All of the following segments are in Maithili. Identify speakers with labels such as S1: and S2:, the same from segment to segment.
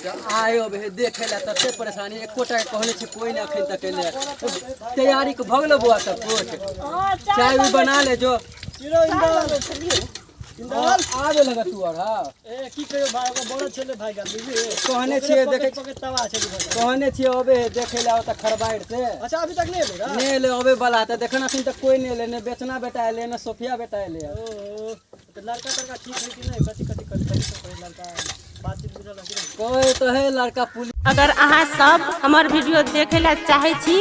S1: तऽ आइ अबै है देखै लए तते परेशानी एकोटा के कहने छै कोई नहि अखन तक एलै तैयारी के भऽ गेलो बौआ सब कुछ चाय उय बना ले जो हाँ, आबे लगा तू और हाँ
S2: ए की कहियो भाई ओकर बड़ छलै भाई गाल बुझलियै
S1: कहने छियै देखै
S2: पकड़ तवा छलै भाई
S1: कहने छियै अबे है देखै लए ओतऽ खरबाइर से
S2: अच्छा अभी तक नहीं एलै रा
S1: नहि एलै अबे वाला तऽ देखन अखन तक कोई नहि एलै ने बेचना बेटा एलै ने सोफिया बेटा एलै
S2: ओ तऽ लड़का तड़का ठीक है कि नहीं कथी कथी कथी कथी सब कहै लड़का बातचीत बुझल है कि नहीं
S1: कहै तऽ है लड़का पुलिस
S3: अगर अहाँ सब हमर वीडियो देखै ला चाहै छी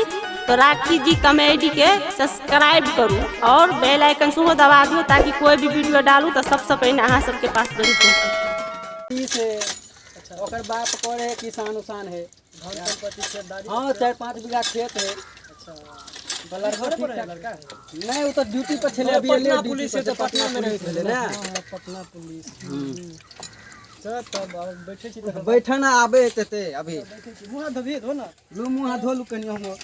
S3: तो राखी जी कॉमेडी के सब्सक्राइब करू और बेल आइकन सेहो दबा दियौ ताकि कोई भी वीडियो डालू तऽ सबसँ पहिने अहाँ सबके पास जरूर पहुँचे।
S1: से ओकर बाप करे है किसान उसान है
S2: धन संपत्ति खेत दारी
S1: हाँ 4-5 बीघा खेत है
S2: अच्छा
S1: लड़का
S2: घरे
S1: ठीक
S2: पर है
S1: ठाक
S2: लड़का
S1: नहीं वो तो ड्यूटी पर छले अभी एलै
S2: पटना
S1: ड्यूटी
S2: पुलिस
S1: पर
S2: है
S1: से,
S2: तऽ
S1: पटना में रहै छलै ने
S2: हाँ, पटना पुलिस चल तब आब बैठे छी तऽ
S1: बैठन आबे हेतै अभी
S2: बैठे छी मुँह हाथ धोबिहे धो ना
S1: लू मुँह हाथ धो लू कनि हम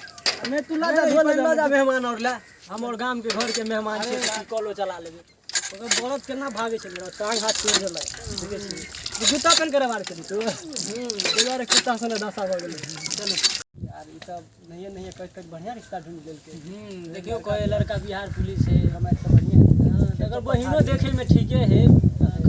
S2: नहीं तू ला जा धो ले
S1: जा मेहमान और ला हम और गाम के घर के मेहमान छियै की कॉलो चला लेबै
S2: ओकर बरद केना भागै छलै रे, टांग हाथ तोड़ि देलक देखै छी जूता पेन के रबार छलै तू ताहि दुआरे कुत्ता सने दशा भऽ गेलै चलू यार ई सब नहिये नहिये कहैत कहैत बढ़िआँ रिश्ता ढूँढि लेलकै
S4: देखियौ कहे लड़का बिहार पुलिस है
S2: कमाइ तऽ बढ़िआँ हेतै।
S4: हाँ, तऽ एकर बहिनो देखै में ठीके है,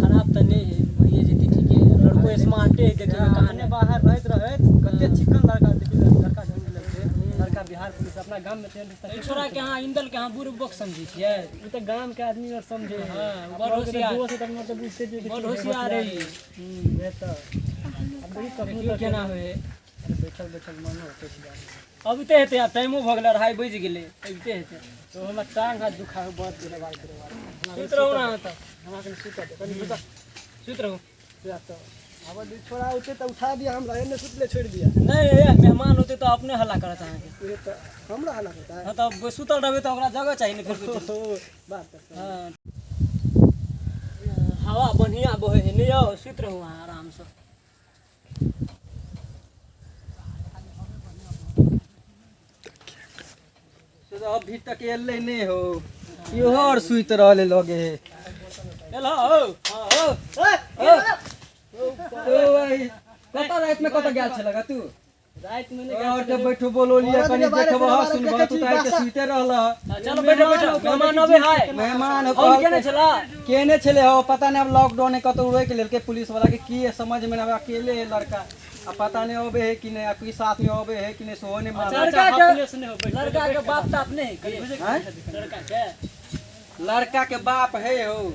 S4: खराब तऽ नहि है, भइए जेतै ठीके है। लड़को स्मार्टे है देखै में कहाँ
S2: अपने बाहर रहैत रहैत कते चिकन लड़का देखी लड़का ढूँढि लेलकै लड़का बिहार पुलिस अपना गाम में तेहन रिश्ता
S4: एहि छोरा के अहाँ इंदल के अहाँ बुढ़ बक समझै छियै
S2: ओ तऽ गाम के आदमी और समझे
S4: हाँ, बड़ होशियार।
S2: दोस्त है तऽ बुझते छियै कि
S4: बड़
S2: ठीक है,
S4: होशियार है ई।
S2: वएह तऽ आब देखी कखनो
S4: देखियौ
S2: तऽ
S4: केना होइ है।
S2: अरे बैठल बैठल मनो होते छै जाने।
S4: अबिते हेतै आब टाइमो भऽ गेलै 2:30 बजि गेलै अबिते हेतै
S2: तो हमरा टांग हाथ दुखा बड़ देर बाद देर बाद
S4: सुति रहू ने अहाँ तऽ
S2: हमरा कनि सुतऽ दे कनि सुतऽ
S4: सुति रहू
S2: से तऽ आब दू छोड़ा औते तऽ उठा दिया हमरा एने सुतले छोड़ि दिया
S4: नहि रे मेहमान होतै तऽ अपने हल्ला करत अहाँके
S2: उहे तऽ हमरा हल्ला करता है
S4: हँ तऽ सुतल रहबै तऽ ओकरा जगह चाही ने फेर सुतै
S2: ओ बात तऽ सही।
S4: हँ हवा बढ़िआँ बहै है नहि यौ सुति रहू अहाँ आरामसँ
S1: से तो अभी तक एलै नहि हो इहो और सुति रहल लगे हे
S4: एलहो हौ
S1: हाँ हो ओ भाई कतऽ राति में कतऽ गेल छलक तू
S2: राति में नहि
S1: और के बैठू बोलो लिया कनि देखबह सुनबह तू तऽ आइ सुइते रहल
S4: चलो बैठो बैठो मेहमान अबे है
S1: मेहमान हो
S4: फोन केने छला
S1: केने छले हो पता नहीं अब लॉकडाउन है कतौ रोकि लेलकै पुलिस वाला के की है, समझ में नहीं आवे अकेले है लड़का आ पता नहीं अबे है कि नहीं आ कोई साथ में अबे है कि नहीं सेहो नहीं मालूम
S4: लड़का के
S2: पुलिस नहि हो बैठ
S4: लड़का के बाप ताप नहीं है
S1: आँय?
S4: लड़का के
S1: लड़का के बाप है हो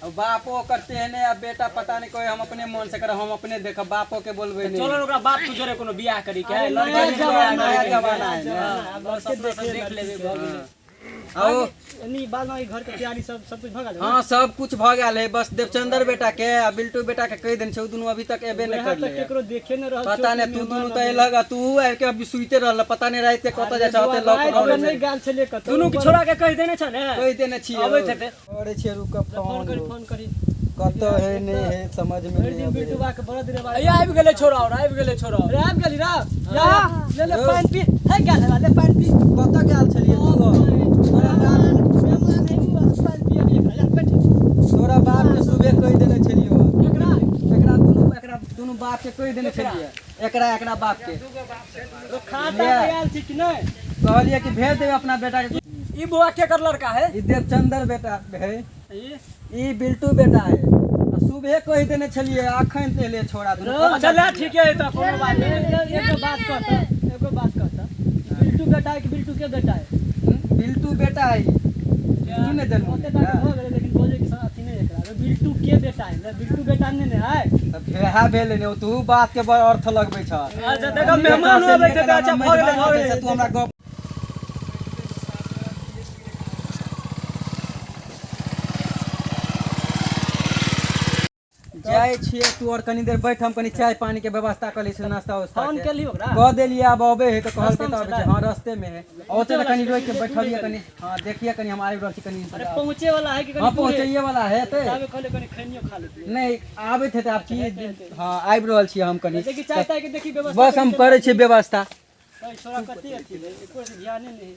S1: अब बापो करते है नहीं अब बेटा पता नहीं कोई हम अपने मन से करब हम अपने देखब बापो के बोलबे नहीं
S4: चलो ओकरा बाप के जोरे कोनो बियाह करी के है लड़का
S1: नया
S4: के बियाह
S1: जमाना
S4: करी
S1: नया
S4: के
S1: जमाना है ना
S4: हां बस अपना सब देख लेबे भऽ गेलै
S1: आओ
S2: एनी बाद में घर के तैयारी सब सब कुछ भऽ गेल
S1: हाँ सब कुछ भऽ गेल है बस देवचंद्र बेटा के आ बिल्टू बेटा के कहि देने छै ओ दुनू अभी तक एबे नहीं
S2: यहाँ
S1: करले
S2: तक केकरो देखे नहि रहल
S1: पता नहीं तू दुनू तऽ एलहक आ तू आबि के अभी सुइते रहल पता नहीं राति के कतऽ जाइ छै ओते
S2: राति में
S1: लॉकडाउन
S2: नहि गेल छलियै कतौ
S4: दुनू के छोरा के कहि देने छ ने
S1: कहि देने छियै
S4: अबैत हेतै
S1: करै छियै रुक
S2: फोन
S1: फोन
S2: करी फोन करी
S1: कतऽ है नहीं है समझ में
S2: भरि
S1: नहीं
S2: दिन
S1: आबै है।
S2: बिल्टुआ के बड़द रे
S4: अइया आबि गेलै छोरा और आबि गेलै छोरा
S2: रे आबि गेली रा या ले ले पानि पी है गेल है ले पानि पी
S1: कतऽ गेल छलियै तू
S2: तोरा मेहमान है पानि पी अभी एकरा जा बैठ
S1: तोरा बाप के सुबह कहि देने छलियै
S4: एकरा
S1: एकरा दुनू एकरा दुनू बाप के कहि देने छलियै एकरा एकरा बाप के
S2: तो खाता आयल छी कि नहि
S1: कहलियै कि भेज देबै अपना बेटा के
S4: ई बौआ केकर लड़का है
S1: ई देवचंद्र बेटा है
S4: ई
S1: ई बिल्टू बेटा है आ सुबहे कहि देने छलियै अखन एलै छोड़ा दुनू
S4: अच्छा ले ठीके है तऽ कोनो बात नहीं
S2: एगो बात कहता एगो बात कहता बिल्टू बेटा है कि बिल्टू के बेटा है
S1: बिल्टू बेटा है बिल्टू ने जन्म
S2: ओते तक भऽ गेलै लेकिन बजै के अथी नहि एकरा अरे बिल्टू के बेटा है ने बिल्टू बेटा नहि ने है
S1: तब वएह भेलै ने तू बात के बड़ अर्थ लगबै छह
S4: अच्छा देखो मेहमान अबै छै तऽ अच्छा भऽ गेलै भऽ गेलै
S1: तू हमरा गप जाइ छियै तू और कनी देर बैठ हम कनी चाय पानी के व्यवस्था कर लै छियै नाश्ता उस्ता
S2: फोन
S1: के
S2: केली ओकरा
S1: कह देलियै आब अबै है तऽ कहलकै
S2: रास्तामे
S1: तऽ अबै छै
S2: छलै?
S1: हँ रस्ते मे है औते तऽ कनी रोकि के बैठलियै कनी हँ देखियै कनी हम आबि रहल छी कनी
S2: अरे पहुँचे वाला है कि
S1: हँ
S2: कनी दूर है?
S1: पहुँचैये वाला है तऽ
S2: ताबे कहले कनी खैनियो खा लेतियै
S1: नहि आबैत हेतै आब की हँ आबि रहल छियै हम कनी
S2: देखी चाय ताय के देखी व्यवस्था
S1: बस हम करै छियै व्यवस्था
S2: करी छोरा कते अथी है एको रत्ती ध्याने नहि है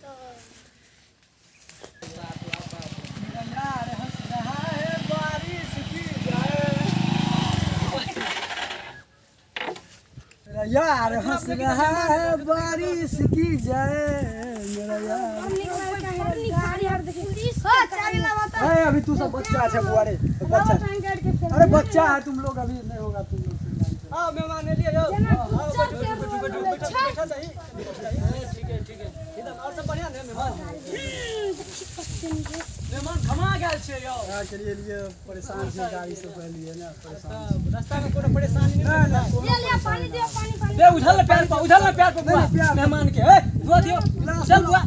S2: मेरा यार हंस रहा है बारिश की जाए मेरा यार। अरे अभी तू सब बच्चा है बुआ रे, बच्चा, अरे बच्चा है तुम लोग, अभी नहीं होगा तुम लोग से।
S1: आओ मेहमान एलियै यौ। आओ, बैठू बैठू बैठू बैठू, बैठा सही।
S4: ठीक है ठीक है।
S1: एकदम और सब बढ़िया ने मेहमान? मेहमान घमा गेल छै यौ।
S2: हाँ, चलिए लिए परेशान से गाड़ी से पहले ना परेशान।
S4: तऽ रास्ता में कोनो परेशानी नहीं
S2: ना
S4: ना?
S2: ना।
S4: बे उझल ना प्यार पर, उझल ना प्यार पर बुआ,
S2: नहीं, प्यार।
S4: मेहमान के ए दुआ दियो। चल बुआ,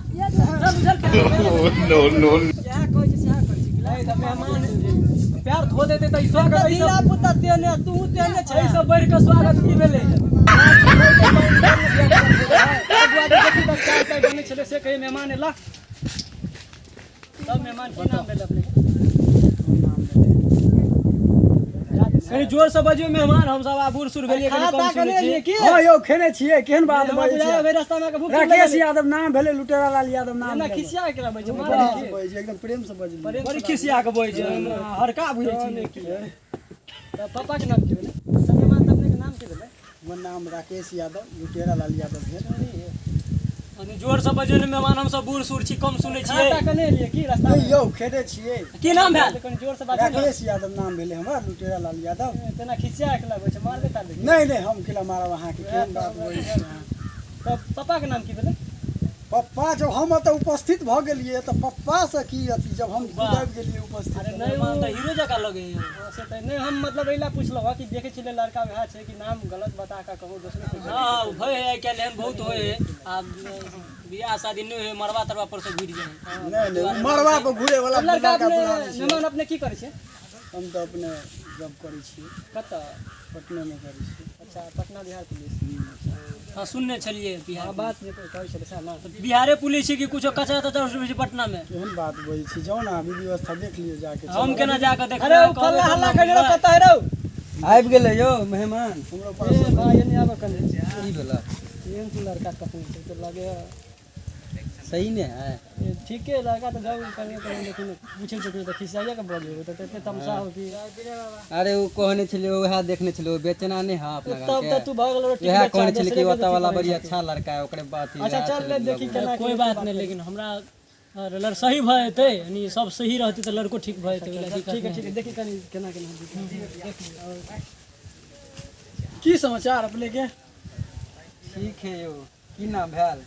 S4: चल उझल के।
S5: No, no,
S4: इएह कहै छै सएह करै छै। नहीं तऽ मेहमान प्यार धो देते तऽ ई स्वागत ई
S1: धिया
S4: सब
S1: पुता तेने तू तेने छै।
S4: एहि सब बढ़ि कऽ स्वागत की भेलै? बुआ के देखी तऽ चाय ताय बनै छलै से कहियै मेहमान एला। तब मेहमान की नाम भेल अपने? कनि जोर से बजियौ मेहमान, हमसब आब बूढ़ सूढ़ भेलियै, कनि
S1: खाता
S4: कम सुनै
S1: कने
S4: छियै।
S1: लिए की?
S2: हाँ यौ, खेने छियै, केहन बात
S1: हमरा
S2: बजै
S1: बुझाइ
S2: छियै?
S1: अबै रास्ता में के भूख
S2: राकेश
S1: लगल।
S2: यादव नाम भेलै, लुटेरा लाल यादव नाम
S1: एना
S2: भेलै।
S1: खिसिया केना बजै छै?
S2: प्रेम से बजै छै, एकदम प्रेम से बजलियै।
S4: बड़ी खिसिया के बजै छै, हरका बुझै छी ने की।
S1: तऽ पापा के नाम की भेलै? सब मेहमान, तऽ अपने के नाम की भेलै?
S2: हमर नाम राकेश यादव लुटेरा लाल यादव भेल।
S4: कनि जोर से बजियौ ने मेहमान, हमसब बूढ़ सूढ़ छी, कम सुनै छियै।
S1: खाता कने लिए की रास्ता
S2: नहीं यौ, खेने छियै।
S4: की नाम भेल?
S1: कनि जोर से बाजू ने।
S2: राकेश यादव नाम भेलै हमर, लुटेरा लाल यादव।
S1: तेना खिसिया के लगै छै, मारबे तारबे की?
S2: नहीं नहीं, हम केला मारब अहाँके, केहन बात बजै छी अहाँ?
S1: तऽ पापा के नाम की भेलै?
S2: पप्पा जब हम एतऽ उपस्थित भऽ गेलियै तऽ पप्पा से की अथी, जब हम खुद आबि गेलियै उपस्थित।
S4: अरे मेहमान तऽ हीरो जकाँ लगैए।
S1: हाँ, से तऽ नहि, हम मतलब एहि लए पुछलहुँ हँ कि देखै छलियै लड़का वएह छै कि नाम गलत बता कऽ कहूँ दोसरो कोइ।
S4: हँ, भय है आइ काल्हि एहन बहुत होइ है। आब बियाह शादी नहि होइ, मरबा तरबा पर से घुरि जाइ है।
S2: नहीं नहीं, ओ मरबा पर घुरे वाला
S1: लड़का
S2: लड़का
S1: अपने
S2: बुला लै छियै।
S1: मेहमान, अपने की करै छियै?
S2: हम तऽ अपने जॉब करै छियै।
S1: कतऽ?
S2: पटनेमे करै छियै।
S1: अच्छा, पटना बिहार पुलिस?
S4: हँ, सुनने छलियै बिहार।
S1: हाँ, बात जे कहै छलै सएह ने?
S4: बिहारे पुलिस छै कि कुछो कचरा तचरा उठबै छै पटना मे?
S2: केहन बात बजै छी? जाउ ने, अभी व्यवस्था देख लियौ जाके।
S4: हम केना जाकऽ देखबै?
S1: अरे ओ फल्ला हल्ला करै रहो, कतऽ है रौ?
S2: आबि गेलै यौ मेहमान हमरो पास।
S1: ए भाइ, एने आबऽ कने।
S2: की भेलै?
S1: केहन तू लड़का कखन छै तऽ लगे है।
S2: सही ने है?
S1: ए, ठीके लड़का तऽ जाउ कने कने देखू ने, पूछै छै तऽ खिसियाइए के बजै तऽ एते तमसा हो कि।
S6: अरे ओ कहने छलियै, उएह देखने छलियै, ओ बेचना नहि है अपना
S1: तब
S6: गाँव
S1: तऽ
S6: के।
S1: तू भऽ गेल रोटी
S6: उएह
S1: बच्चा,
S6: कहने छलियै कि
S1: दोसरे के
S6: ओतऽ वाला
S1: अथी
S6: बड़ी
S1: करै
S6: अच्छा लड़का है, ओकरे बात।
S1: अच्छा चल ले, देखी केना।
S4: कोइ बात नहि, लेकिन हमरा लड़ सही भऽ जेतै, यानी सब सही रहतै तऽ लड़को ठीक भऽ जेतै, ओहि लए दिक्कत
S1: ठीक है।
S4: नहि।
S1: ठीक है, देखी कनी केना केना देख।
S2: की समाचार अपने के?
S6: ठीक है यौ, की नाम भेल?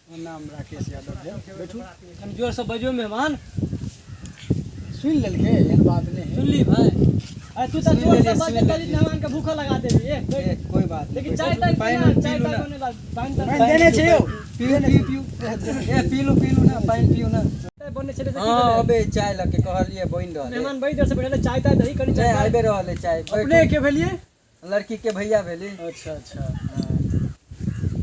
S2: हमर नाम राकेश यादव भेल, बैठू।
S4: कनि जोर से बजियौ मेहमान।
S2: सुनि लेलकै, एहन बात नहि है।
S4: सुनली भाय?
S1: अरे तू तऽ
S6: सुनि
S1: जोर से
S6: लेलियै,
S1: बजै
S6: सुनि
S1: करी, मेहमान के भूखो लगा देबी। ए, बैठ।
S6: ए, कोइ बात नहि।
S1: लेकिन चाय ताय
S6: पानि
S1: पीना, चाय
S6: पीलू
S1: ताय
S6: ना।
S1: बने ला, पानि तानि।
S2: पानि देने छै यौ।
S6: पीऊ पीऊ पीऊ, ए पीलू पीलू ना, पानि पीऊ ना।
S1: चाय बने छलै से की
S6: हँ
S1: भेलै?
S6: अबे चाय लऽ के कहलियै, बनि रहल है।
S1: मेहमान बड़ी देर से बैठल है, चाय ताय दही कनी
S6: नहि
S1: चाय।
S6: आबि रहल है चाय, बैठू।
S2: अपने के भेलियै?
S6: लड़की के भैया भेली।
S2: अच्छा अच्छा,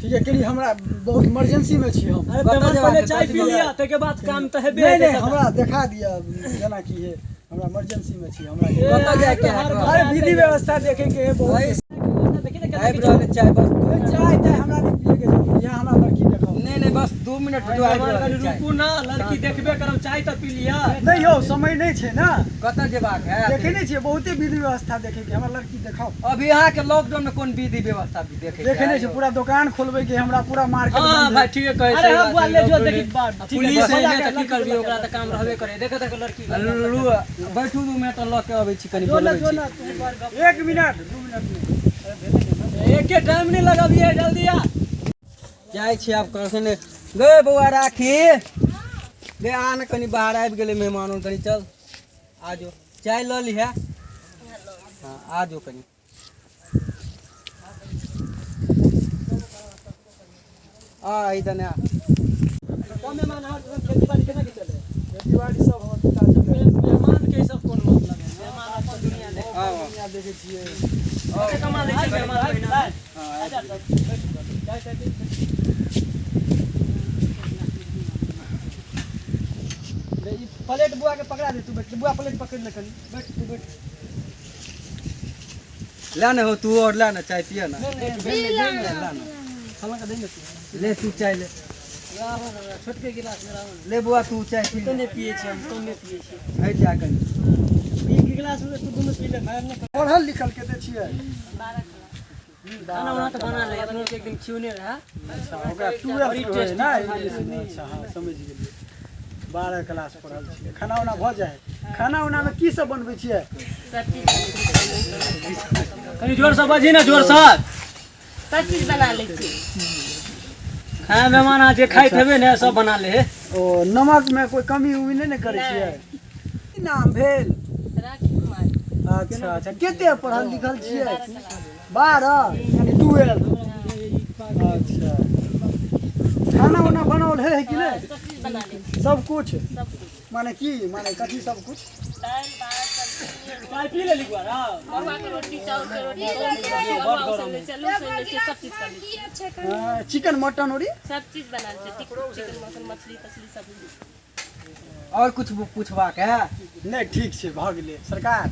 S2: ठीक है। कनी हमरा बहुत इमरजेंसी में छी हम।
S4: अरे
S6: कतऽ
S4: मेहमान,
S6: जेबाक
S4: पहिले
S6: है?
S4: चाय
S6: कथी
S4: पी
S6: लिअ?
S4: लिअ, ताहिके बाद काम तऽ हेबे
S2: नहीं
S4: हेतै
S2: नहीं,
S4: सबटा।
S2: हमरा देखा दिअ जेना की है, हमरा इमरजेंसी में छी हमरा।
S6: कतऽ जायके है?
S2: अरे विधि व्यवस्था देखे के है बहुत।
S1: देखी ने केना।
S6: आबि रहल है चाय, बस 2 मिनट।
S2: चाय ताय हमरा नहीं पिए के छै, यहाँ हमरा लड़की देखाउ।
S6: नहि नहि, बस 2 मिनट जो, आबि
S4: मेहमान
S6: रहल
S4: कनि
S6: है चाय।
S4: रुकू ना, लड़की देखबे करब, चाय तऽ पी लिअ।
S2: नहीं यौ, समय नहीं छै ना।
S6: कतऽ जेबाक है?
S2: देखे नहीं छियै, बहुते विधि व्यवस्था देखे के, हमरा लड़की देखाउ।
S6: अभी अहाँके लॉकडाउन में कोन विधि व्यवस्था भी देखे के
S2: देखे नहीं
S6: है
S2: छै, पूरा दुकान खोलबै के हमरा, पूरा मार्केट
S4: हँ
S2: बंद
S4: भाई
S2: है।
S4: ठीके कहै।
S1: अरे हाँ बुआ, ले जो देखी बात। ठीक है,
S4: पुलिस
S1: मजा
S4: है
S1: के
S4: तऽ की
S1: लड़की
S4: करबी,
S1: लऽ
S4: ओकरा
S1: के
S4: तऽ काम रहबे करे। देख देख लड़की।
S6: लू, बैठू 2 मिनट, लऽ के अबै छी कनि
S1: जो ना
S6: बोलबै
S1: जो
S6: छी।
S1: ना तू बड़ गप।
S2: 1 मिनट, 2 मिनट में।
S4: एके टाइम नहीं लगाबिए, जल्दी आ।
S6: जाइ छी आब कखन गे। बौआ राखी गे, आ ने कनि बाहर, आबि गेलै मेहमान, कनि चल आ जो, चाय लऽ लिहे। हँ, आ जो कनि। आ इधर ने आ।
S1: कम मेहमान, अहाँ खेती बाड़ी केना की चले?
S2: खेती बाड़ी सब हमर पिताजी करै।
S4: मेहमान के ई सब कोन मतलब है? मेहमान अपन दुनिया देख।
S6: आउ।
S2: दुनिया देखै छियै।
S4: कते कमा लै छै मेहमान महीना में?
S1: अच्छा, सब बैठ चाय ताय पी। ले, ई प्लेट बुआ के पकड़ा दे, तू बैठ बुआ, प्लेट पकड़ ले कनी, बैठ तू बैठ।
S6: ला ने हो तू और ला ने, चाय पिय ना।
S1: ला ना, फलां के दे ने तू।
S6: ले तू चाय ले।
S1: छोटके गिलास में रावण।
S6: ले बौआ, तू चाय पी।
S4: तो नहि पियै छी हम, कमे पियै छी।
S6: है जा कनि।
S1: ई गिलास में तू दुनू पी ले भाई ने।
S2: पढ़ल लिखल कते छियै?
S4: खाना उना तऽ बना ले अपनो के एक दिन खियौने रहे।
S2: अच्छा, ओकरा ट्वेल्थ होइ ने इंग्लिशमे। अच्छा, हँ, समझि गेलियै। 12 क्लास पढ़ल छियै। खाना उना भऽ जाइ है? खाना उनामे की सब बनबै छियै?
S4: कनि जोरसँ बजही ने, जोरसँ।
S3: सब चीज बना लै छी।
S4: खाना मेहमान अहाँ जे खाइत हेबै ने, सब बना ले हे।
S2: ओ नमकमे कोइ कमी उमी नहि ने करै छियै? की नाम भेल?
S3: राखी कुमार।
S2: अच्छा अच्छा, कते पढ़ल लिखल छियै? 12, यानी 12। अच्छा, खाना उना बनाओल है कि नहि?
S3: सब चीज बना लै छी।
S2: सब कुछ?
S3: सब कुछ।
S2: माने की, माने कथी सब कुछ?
S3: दालि भात सब्जी।
S4: चाय पी लेली बुआ?
S3: मड़ुआ के रोटी, चाउर के रोटी, गहूम के रोटी, मड़ुआ उसनि लै छियै, आलू उसनि लै छियै, सब चीज कर लै छियै।
S2: हाँ, चिकन मटन ओरी?
S3: सब चीज बना लै छियै, चिकन मटन मछली तछली सब।
S1: आओर कुछ पूछबाक है?
S2: नहि, ठीक छै, भऽ गेलै सरकार,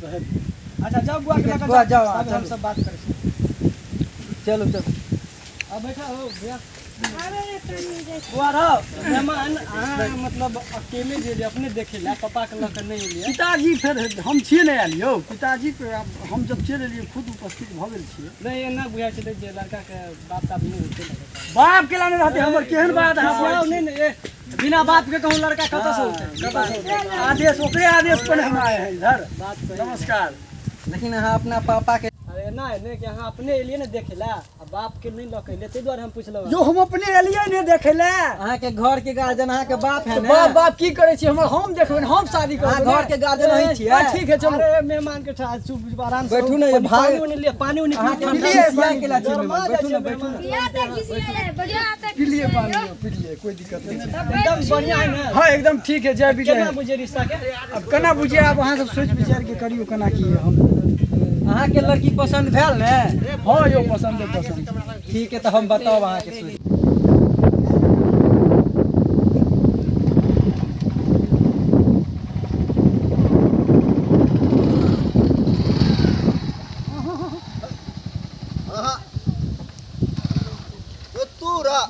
S2: रहै दियौ।
S4: अच्छा जाउ बुआ के
S1: ठीक है,
S4: लऽ कऽ।
S1: बुआ,
S4: जाउ,
S1: जाउ,
S4: तब
S1: चलू।
S4: हम सब बात करै छी।
S1: चलू चलू।
S4: अब बैठा हो भैया। बुआ रहो, मेहमान अहाँ मतलब अकेले जे एलियै अपने देखै लए, पापा के लऽ कऽ नहि एलियै?
S2: पिताजी फेर हम छियै नहि आयल यौ। पिताजी पे आब हम जब चलि एलियै, खुद उपस्थित भऽ गेल छियै।
S4: नहि, एना बुझाइ छलै जे लड़का के बाप ताप नहि होतै लगता।
S2: बाप केला नहि रहतै हमर? केहन बात अहाँ
S4: खिसियाउ
S2: बजै
S4: नहि ने, ए, बिना बाप के कहूँ लड़का कतऽ से होतै?
S2: छी? आदेश, ओकरे आदेश पर हम आए हैं इधर।
S4: बात सही।
S2: नमस्कार।
S1: लेकिन अहाँ अपना पापा के
S4: अरे एना है ने कि अहाँ अपने एलियै ने देखै लए आ बाप के नहि लऽ के एलियै, ताहि दुआरे हम पुछलहुँ।
S2: यो, हम अपने एलियै ने देखै लए।
S1: अहाँके घर के गार्जियन अहाँके बाप है ने?
S2: बाप, बाप की करै छी हमर? हम देखबै ने, हम शादी
S1: अहाँ
S2: करबै।
S1: घर के गार्जियन अहीं छियै?
S2: हाँ, ठीक है, चलू।
S4: अरे मेहमान के साथ चुप, आराम से
S1: बैठू ने,
S4: पानी-
S1: भाग।
S4: पानी उनी लिअ, पानी उनी
S1: अहाँके
S4: पिउ।
S1: हम
S2: पिलियै,
S1: खिसिया
S2: पानी
S1: केला छी
S4: गरमा
S1: मेहमान,
S4: जाइ
S1: बैठू
S4: छै
S1: ने, बैठू ने।
S2: पिलिए पानी यौ, पिलिए, कोई दिक्कत नहीं छै।
S4: एकदम बढ़िया है ने?
S2: हाँ, एकदम ठीक है, जय विजय।
S4: केना बुझे रिश्ता के?
S2: अब केना बुझिए, आब अहाँ सब सोच विचार के करियौ केना की है हम।
S1: अहाँके लड़की पसन्द भेल ने?
S2: हाँ यौ, पसंद है, पसंद।
S1: ठीक है, तऽ हम बताब अहाँके सुनि।
S5: ओ तू रह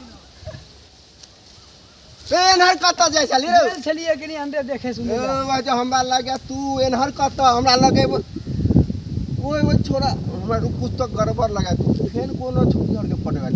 S5: से एनहर कतऽ जाइ छली रे?
S2: गेल छलियै कनि अंडे देखे सुने
S5: ओ
S2: लए।
S5: वजह हमरा लगे तू एनहर कतऽ, हमरा लगे ओए ओए छोरा, हमरा रुक, कुछ तो गड़बड़ लगा। तू फेर कोनो छोरी और के पटवा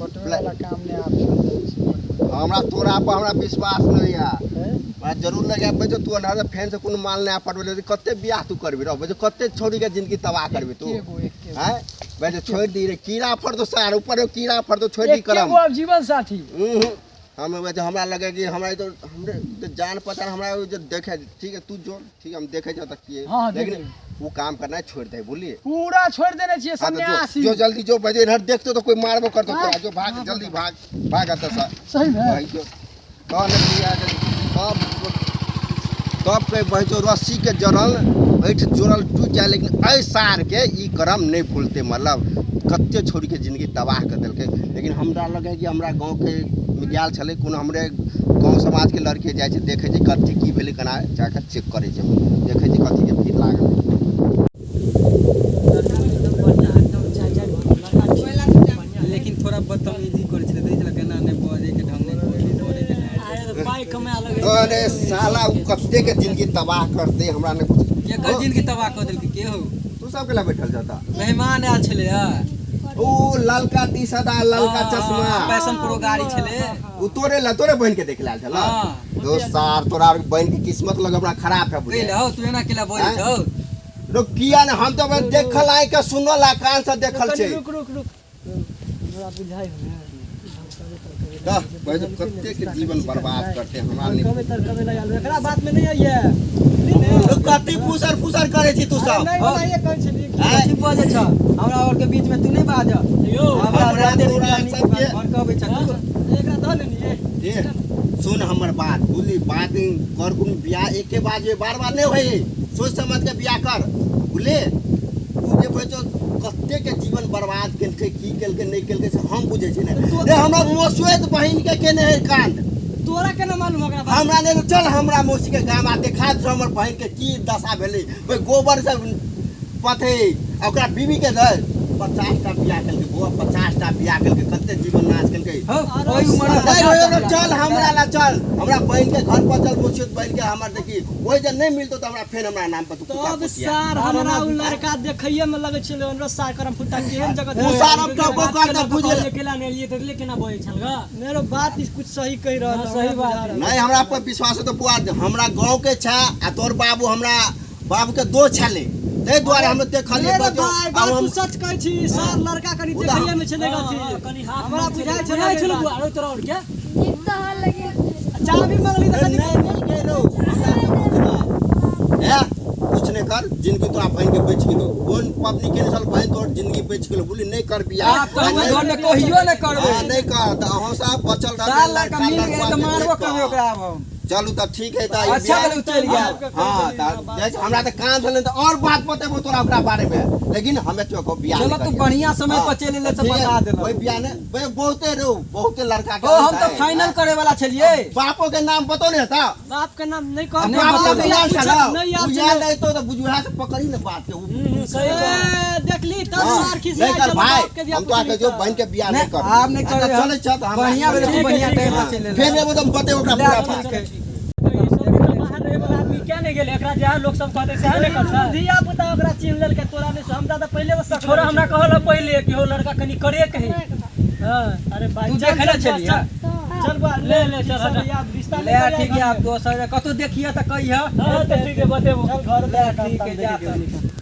S2: पटबै वाला काम नहि, आब छोड़ि देने छी।
S5: हमरा तोरा पर हमरा विश्वास नहीं है।
S2: हैं?
S5: हमरा जरूर लगे बे तू एनहर से फेन से कोनो माल नहीं पटबे। कते बियाह तू करबी रह बे? कते छोरी के जिंदगी तबाह करबी तू?
S2: एके गो, एके गो।
S5: हैं बे, छोड़ दी रे, कीड़ा फड़ दो सार ऊपर कीड़ा फड़ दो, छोड़ दी।
S2: एके
S5: करम
S2: गो आब जीवन साथी।
S5: उहुं, हम वैसे हमरा लगे कि हमरा तो हमरे तो जान पहचान हमरा जो देखे, ठीक है, तू जो ठीक है, हम देखे जा तक किए।
S2: हाँ, हाँ, देख।
S5: लेकिन वो काम करना है छोड़ दे, बोलिए।
S2: पूरा छोड़ि देने छियै।
S5: हाँ, तो जो,
S2: सन्यासी।
S5: जो जल्दी जो बजे इधर देखते तो कोई मारबो करतो तोरा। जो भाग, जल्दी भाग, भाग अतः से।
S2: सही में।
S5: भाई जो तब ने किया तब तब के बहजो रस्सी के जड़ल ऐठ जोड़ल टूट जाए, लेकिन एहि सार के ई करम नहीं भूलते। मतलब कते छोरी के जिंदगी तबाह कर देलकै। लेकिन हमरा लगे कि हमरा गाँवके गेल छलै कोनो हमरे गाँव समाजके लड़के जाइ छै, देखै छै कथी की भेलै, केना जाके चेक करै छै, देखै छै कथीके भीड़ लागल।
S1: लेकिन थोड़ा बदतमीजी करै छलै, देखै छलै केना नहि बजै के ढंग, नहि बोलै के ढंग।
S4: अरे तऽ पाइ कमाए लगै।
S5: अरे साला, उ कते के जिंदगी तबाह करते, हमरा नहि कुछ।
S1: केकर जिंदगी तबाह कऽ देलकै? के हो?
S5: तू सब केला बैठल जाता?
S1: मेहमान आयल छलै।
S5: ओ ललका टी शर्ट आ ललका चश्मा।
S1: पैशन प्रो गाड़ी छलै।
S5: उ तोरे ला, तोरे बहन के देख लायल छल।
S1: हाँ।
S5: दोस्त सार, तोरा आर बहन के किस्मत लग हमरा खराब है बुझे।
S1: कैला हो, तू एना केला बजै छौ?
S5: रुक, किया ने? हम तो बस देखल आइ के सुनल आ कान से देखल छै।
S4: रुक रुक रुक, हमरा बुझाइ हो ने।
S5: दह बहन, कते के जीवन बर्बाद करते, हमरा नहीं।
S4: कबे तर कबे लगा लो, एकरा बात में नहीं आइए।
S5: तू कथी फुसर फुसर करे छी तू सब?
S4: नहीं, ओनाहिए कहै छलियै कि-
S5: आँय?
S1: कथी बजै छ? हमरा और के बीच में तू नहीं बाज।
S4: यौ।
S1: हमरा
S5: हमरा
S1: जाते
S5: तोरा
S1: नीक
S5: सबके-
S1: बात घर कहबै छ तू।
S4: एकरा धऽ लेलियै।
S5: ए, सुन हमर बात, बुझली? बात कर, कोनो बियाह एके बार जे बार बार नहीं होई, सोच समझ के बियाह कर, बुझली? तू जे कहै छौ कते के जीवन बर्बाद केलकै, की केलकै, नहि केलकै, से हम बुझै छी ने रे। हमरा मौसुएत बहिन के केने है कांड।
S4: तोरा केना मालूम ओकरा बारे में?
S5: हमरा नहि, चल हमरा मौसी के गाम आ देखा दे हमर बहिन के की दशा भेलै। ओहि गोबर से पथे आ ओकरा बीबी के दे 50 टा बियाह केलकै बौआ, 50 टा बियाह केलकै, कते जीवन नाश केलकै।
S6: हौ, ओहि उमर में
S5: नहीं हो चल हमरा ला चल हमरा बहन के घर पर चल मुछित बहन के हमर देखी ओहि जे नहीं मिलतो तो हमरा फेर हमरा नाम पर तू कुत्ता
S4: तब
S5: पोसिया।
S4: सार हमरा उ लड़का देखैये में लगै छलै हमरा सार करम फुटा केहन जगह
S5: उ सार हम टपो कर दे बुझ गेल।
S2: अकेला नहीं लिए तो केना बजै छल ग
S4: मेरो बात इस कुछ सही कहि रहल
S2: हाँ, सही बात है।
S5: नहीं हमरा पर विश्वास है तो बुआ हमरा गांव के छा आ तोर बाबू हमरा बाबू के दोस्त छले ताहि दुआरे हम देखलिए
S4: मेरे
S5: बजो
S4: भाई
S5: आब
S4: बात
S5: हम
S4: तू सच कहै छी सार लड़का कनि
S5: ओ तऽ
S4: देखैये में छलै अथी
S2: कनि हाथ
S4: हमरा बुझाइ छलै
S2: बुझाइ छल बुआ तोरा और के
S7: नीक तऽ होय लेकिन
S4: चाभी मंगली तऽ कनि
S5: नहीं नहीं गेलो हमरा से पूछना है कुछ नहीं कर जिंदगी तोरा बहन के बच गेलो कोन पबनी केने छल बहन तोर जिंदगी बच गेलो बोली नहीं कर बियाह
S6: आब तऽ हम घर में कहियो नहि करबै
S5: हाँ, नहीं कर तऽ अहाँ सब बचल रहबै
S6: साल लड़का मिल गेलै
S5: लड़का
S6: तऽ मारबो
S5: देख कऽ।
S6: करबै ओकरा आब हम
S5: चलू तऽ ठीक है तऽ ई
S6: अच्छा
S5: बियाह-
S6: भेलै उ चलि गेल
S5: हाँ तऽ जैसे हमरा तऽ काम छलै तऽ और बात बतेबो तोरा ओकरा बारे में लेकिन हमे तो को बियाह
S6: चलो
S5: नहीं
S6: तू
S5: करियै।
S6: बढ़िया समय
S5: हाँ,
S6: पर चलि एलै तऽ
S5: ठीक है,
S6: बता देलक।
S5: ओहि बियाह ने बे बहुते रो बहुते लड़का के
S6: ओ हम तऽ
S5: है।
S6: फाइनल करे वाला छलियै
S5: बापो के नाम बतो ने तऽ
S4: बाप के नाम नहीं कहब
S6: नहीं
S5: बाप
S6: बतेबै।
S5: के नाम छलो
S4: नहीं याद
S5: बुझायल नहीं तो बुझुआ से पकड़ी ने बात के उ-
S2: सही
S4: ए, देखली तब
S5: हाँ,
S4: सार खिसिया
S5: नहीं कर
S4: छल
S5: भाई
S4: बाप के दिया
S5: हम तो आके जो बहन के बियाह नहीं
S6: नहीं,
S5: कर
S6: आब नहीं करबै हम।
S5: चले चल तऽ हमरा
S6: बढ़िया भेलै तू बढ़िया टाइम पर चलि एलै।
S5: फेर एबो तऽ हम बतेबो ओकरा
S6: ले
S5: पूरा
S6: ठीक
S5: बात
S6: है।
S2: ई सब भी तऽ बाहर रहे वाला आदमी क्या नहीं गेलै एकरा जहाँ लोग सब कहते सएह ने करतै
S4: धिया पुता ओकरा चिन्ह लेलकै तोरा नहीं से हम दादा पहिले वो सक
S2: छोरा हमरा कहल पहिले कि हो लड़का कनि करे के है हां
S4: अरे भाई
S6: तू
S4: चल,
S6: देखै ने
S4: चल,
S6: छलियै?
S4: चल, चल बा
S2: ले, ले, चल,
S4: सब
S2: हटा।
S4: याद रिश्ता
S6: ले
S4: नहीं
S6: ठीक है आप दोसर कतौ देखिए तऽ कहिह
S2: हां तऽ ठीक है बतेबो
S4: चल घर
S6: ले ठीक है जा तऽ।